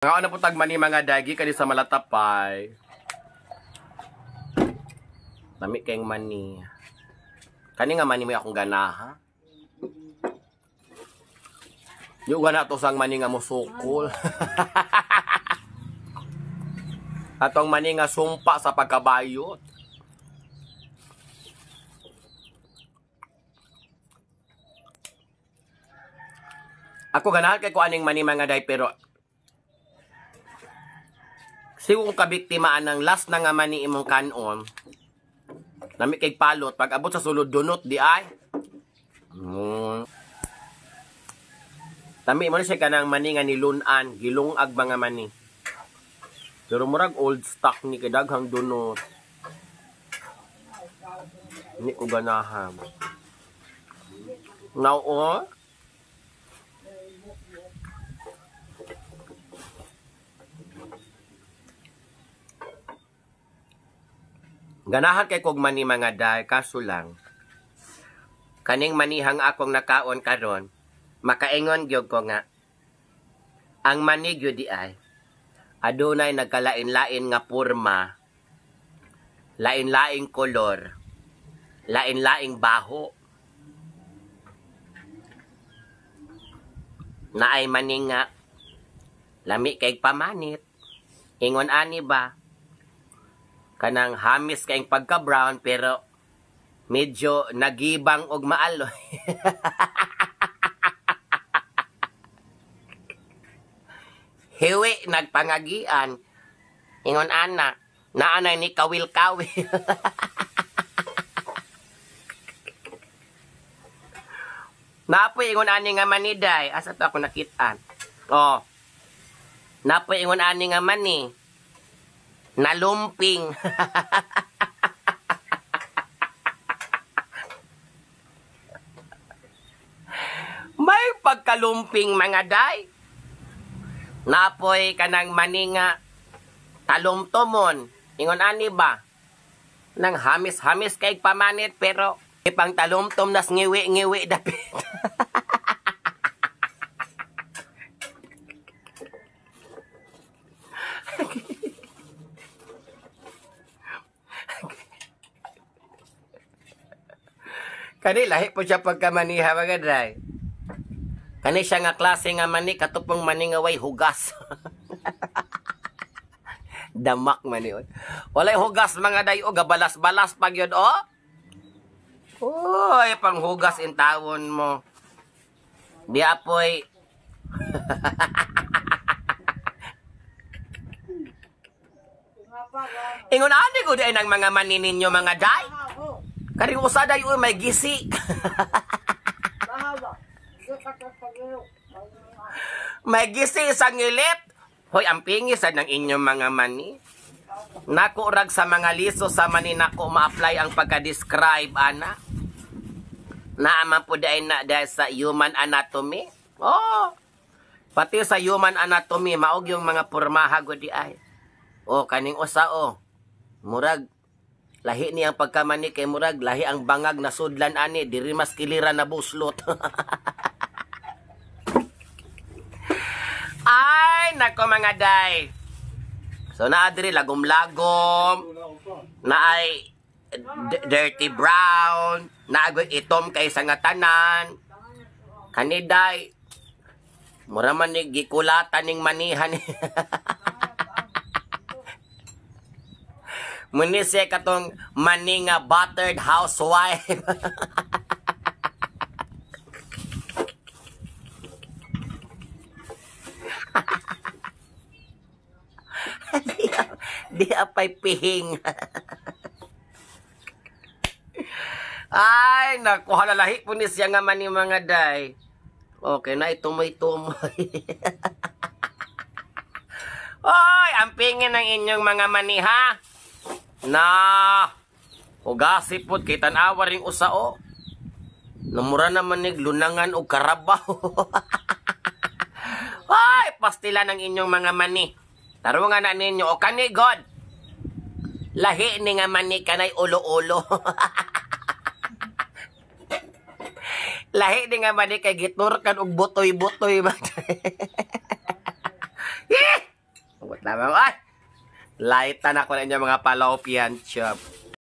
Nga na po tag mani mga dagi kani sa Malatapay. Lami kayong mani. Kani nga mani may akong ganaha. Yung gana to sang mani nga musukol. Atong mani nga sumpa sa pagkabayot. Ako ganahan kay ko aning mani mga day pero siguro kung kabiktimaan ng last na nga mani imong kanon. Lami kay palot pag abot sa sulod dunot di ay. Tami mo ni siya kanang mani nga nilunan, gilungag mga mani. Pero murag old stock ni kay daghang dunot. Ni ko ganahan. Now oh. Ganahan kay kog mani mga day, kaso lang kaning manihang akong nakaon karon, makaingon gyud ko nga ang mani gyud di ay adunay nagkalain-lain nga porma, lain-laing kolor, lain-laing baho. Naay mani nga lami kay pamanit, ingon ani ba kanang hamis kayong pagka-brown pero medyo nagibang og maaloy. Hiwi nagpangagian ingon ana naanay ni kawil-kawil. Napoy ingon ani nga maniday, asa to ako nakitaan. Oh. Napoy ingon ani nga mani. Nalumping. May pagkalumping mga day. Napoy kanang mani nga talumtomon. Ingon ani ba? Nang hamis-hamis kay pamanit pero ipang talumtom nas ngiwi-ngiwi dapit. Kani lahi po siya pagkamaniha mga dray. Kani siya nga klase nga mani katupong mani nga way hugas. Damak mani oy. Walay hugas mga day o gabalas-balas pag yun o. Oy, panghugas intawon mo. Di apoy. Ingon ani ko di ay nang mga mani ninyo mga day. Kari usa day oy may gisi. May gisi sa ngilit. Hoy, ang pingis ng inyong mga mani. Nako rag sa mga liso sa mani nako ma-apply ang pagka-describe ana. Naaman po dahil na dahil sa human anatomy. Oh. Pati sa human anatomy maog yung mga pormaha gud di ay. Oh, kaning usa oh. Murag lahi niyang pagkamani kay murag lahi ang bangag na sudlan ani diri mas kilira na buslot. Ay nako mga day. So naa diri lagom-lagom, naay dirty brown, naagoy itom kay sa nga tanan. Kani day mura man ni gikulatan ning manihan. Muni siya katong mani nga buttered housewife. Di apay pihing. Ay, naku, halalahi po ni siya nga mani mga day. Okay na, itumoy-tumoy. Ay, ang pingin ng inyong mga mani, ha? Na, hugasi pod kay tan-awa ring usa o. Namura naman ni lunangan og karabaw. Ay, pastila ng inyong mga mani. Tarungan na ninyo o kani God. Lahi ni nga mani kanay ulo-ulo. Lahi ni nga mani kay giturkan og butoy-butoy. Lamang, ay! Light na ko na inyong mga fallopian tube.